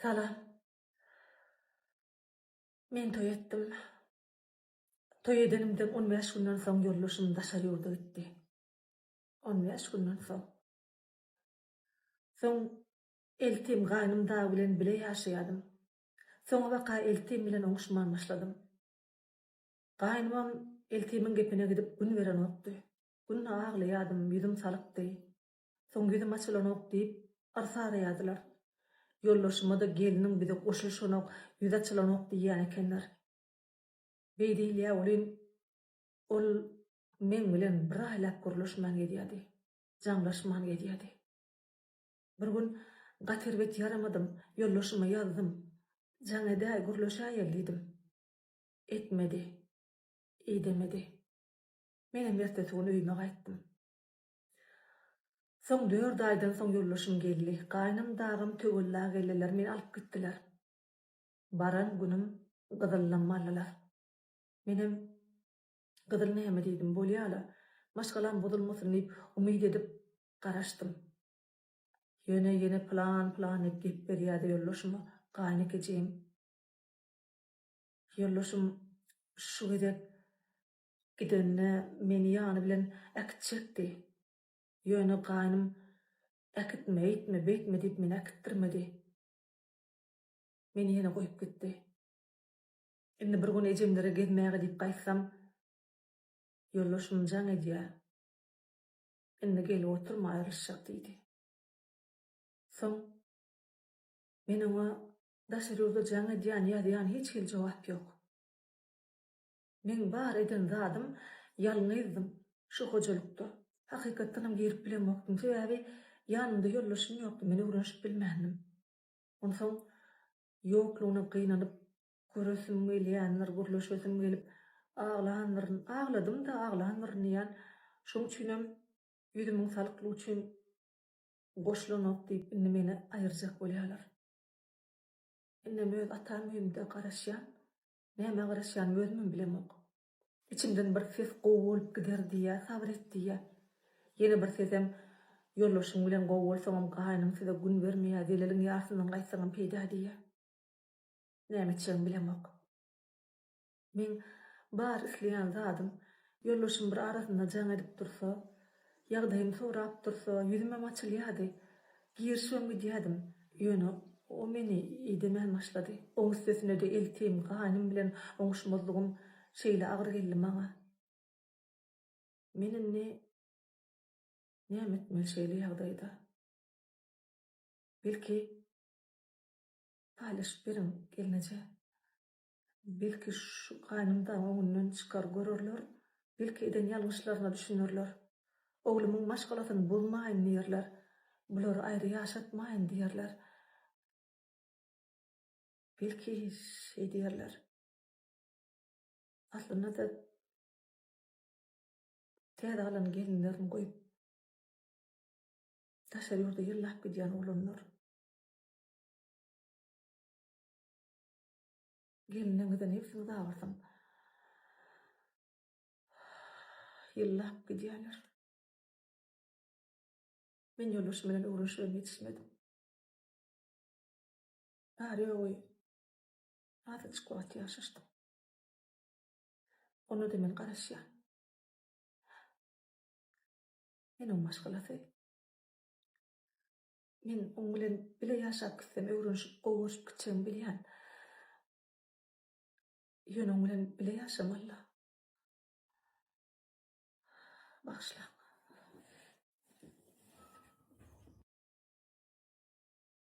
Salam. Men toý etdim. Toý edenimden on bäş günden soň ýoldaşym daşary ýurda gitdi. On bäş günden soň. Soň eltim gaýnym dagy bilen bile ýaşaýadym. Soňabaka eltim bilen oňuşman başladym. Gaýnymam eltimiň gepine gidip gün berenokdy. Günde aglaýadym, ýüzüm salykdy. Soň ýüzüm açylanok diýip, yrsaraýardylar. Ýoldaşyma-da gelniň bize goşulyşanok, ýüzi açylanok diýýän ekenler. Beý diýilýä welin, ol meň bilen bir aýlap gürleşmän gezýärdi. Jaňlaşman gezýärdi. Bir gün gaty erbet ýaramadym, ýoldaşyma ýazdym. Jaň edäý, gürleşäýeli diýdim. Etmedi. Idemedi. Menem ertesi gün öýüme gaýtdym. Soň dört aýdan soň ýoldaşym geldi. Gaýnym dagam töwella geldiler, meni alyp gitdiler. Baran günüm gyzyllam aldylar. Menem Gyzyl näme diýdim, bolýa-la, maşgalam bozulmasyn diýip umyt edip garaşdym. Ýöne ýene pylan-pylan diýip gep berýärdi ýoldaşyma gaýynekejim. Ýoldaşym şu gezek Gidende meni ýany bilen äkitjekdi. Ýöne gaýnym äkitme, eýtme, beýtme diýip meni äkitdirmedi. Meni ýene goýup gitdi. Indi bir gün ejemlere gezmäge diýip gaýtsam, ýoldaşym jaň edýär. Indi gelip oturma, aýrylyşjak diýdi. Soň men oňa daşary ýurda jaň edýän, ýazýan hiç hili jogap ýok. Meň bar eden zadym ýalňyzdym şu hojalykda. Hakykatdanam girip bilemokdym. Sebäbi ýanymda ýoldaşym ýokdy, men öwrenişip bilmändim. Onsoň ýoklugyna gynanyp göresim gelýändir, gürleşesim gelip aglandyryn. Agladym-da, aglandyryn diýýän. Şoň üçinem ýüzümiň salyklygy üçin goşulanok diýip indi meni aýyrjak bolýarlar. Indem öz atam öýümde garaşýan. Nämä garaşýanymy özümem bilemok. Içimden bir ses gowy bolup gider diýýär, sabyr et diýýär. Ýene bir sesem ýoldaşyň bilen gowy bolsaňam gaýnyň size gün bermeýär, zeleliň ýarsyndan gaýtsaňam peýda diýýär. Näme etjegimi bilemok. Meň bar isleýän zadym, ýoldaşym bir arasynda jaň edip dursa, ýagdaýymy sorap dursa, ýüzümem açylýardy. Girişibem gidýärdim. Ýöne o meni idemän başlady. Oň üstesine-de eltim, gaýnym bilen oňuşmazlygym şeýle agyr geldi maňa. Men indi näme etmeli şeýle ýagdaýda? Belki, paýlaşyp beriň, gelneje. Belki şu gaýnym dagyň öňünden çykar görerler, belki eden ýalňyşlaryna düşünerler. Oglumyň maşgalasyny bozmaýyn diýerler, bulary aýry ýaşatmaýyn diýerler. Belki şeý diýerler. Aslynda-da täze alan gelinlerini goýup daşary ýurda ýyllap gidýän oglanlar. Gelniňize nebsiňiz agyrsyn. Ýyllap gidýärler. Men ýoldaşym bilen öwrenişibem ýetişmedim. Bary-ýogy azajyk wagt ýaşaşdyk. Onda-da men garaşýan. Men oň maşgalasy. Men oň bilen bile ýaşap gitsem, öwrenişip, gowy görşüp gitjegimi bilýän. Ýöne oň bilen bile ýaşamaly-la. Bagyşlaň.